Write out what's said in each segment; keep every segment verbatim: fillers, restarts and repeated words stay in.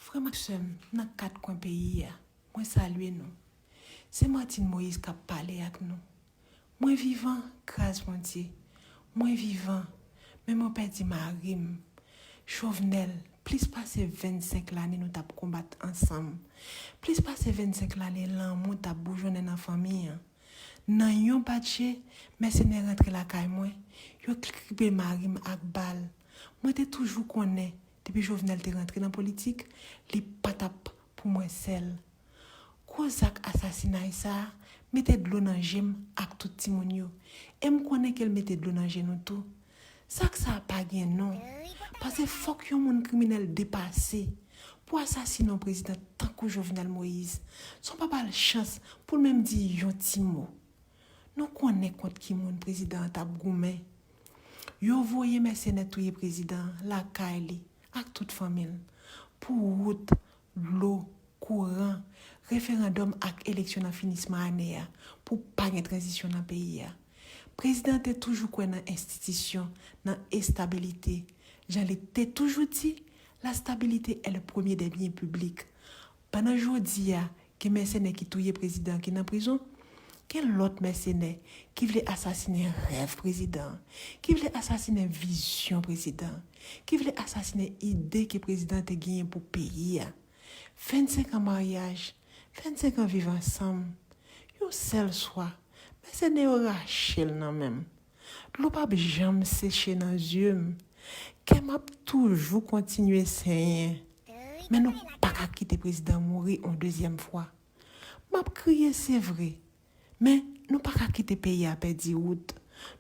Frè m ak sè m nan kat kwen peyi a, mwen salye nou. Se Martine Moïse k ap pale ak nou. Mwen vivan, gras Bondye. Mwen vivan, men mwen pèdi mari m. Jovenel, plis pase vennsenk lane nou t ap konbat ansanm. Plis pase vennsenk lane lanmou t ap boujonnen nan fanmi an. Nan yon batje, mèsenè rantre lakay mwen, yo kripe mari m ak bal. Mwen te toujou konnen, depi Jovenel te rantre nan politik, li pa t ap pou mwen sèl. Gwo zak asasinay sa a mete dlo nan je m ak tout timoun yo. E m konnen ke l mete dlo nan je nou tou. Zak sa a pa gen non. Paske fòk yon moun kriminèl depase pou asasinen yon prezidan tankou Jovenel Moïse. San w pa ba l chans pou l menm di yon ti mo. Nou konnen kont ki moun prezidan an t ap goumen. Yo voye mèsenè touye prezidan an lakay li ak tout fanmi l pou wout, dlo, kouran, referandòm ak eleksyon nan finisman ane a pou pa gen tranzisyon nan peyi a. Prezidan an te toujou kwè nan enstitisyon, nan estabilite. Jan li te toujou di, la stabilité est le premier des biens publics. Pandan jodi a, gen mèsenè ki touye prezidan ki nan prizon, gen lòt mèsenè ki vle asasinen rèv prezidan, ki vle asasinen vizyon prezidan, ki vle asasinen ide ke prezidan te genyen pou peyi a. Vennsenk an maryaj, vennsenk an viv ansanm. Yon sèl swa, mèsenè yo rache l nan men m. Dlo p ap janm seche nan zye m. Kè m ap toujou kontinye senyen. Men nou pa ka kite prezidan mouri yon dezyèm fwa. M ap kriye, se vre. Men nou pa ka kite peyi a pèdi wout.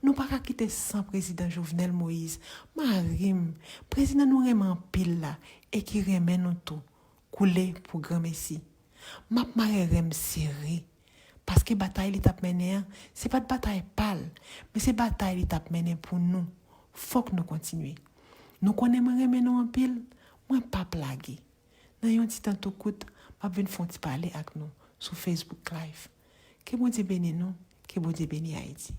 Nou pa ka kite san prezidan Jovenel Moïse, mari m, prezidan nou renmen anpil la e ki renmen nou tou, koule pou granmesi. M ap mare ren m sere, paske batay li t ap mennen an, se pa t batay pa l, men se batay li t ap mennen pou nou. Fòk nou kontinye. Nou konnen mwen renmen nou anpil, mwen p ap lage. Nan yon ti tan tou kout, m ap vin fè yon ti pale ak nou sou Facebook Live. Ke Bondye beni nou, ke Bondye beni Ayiti.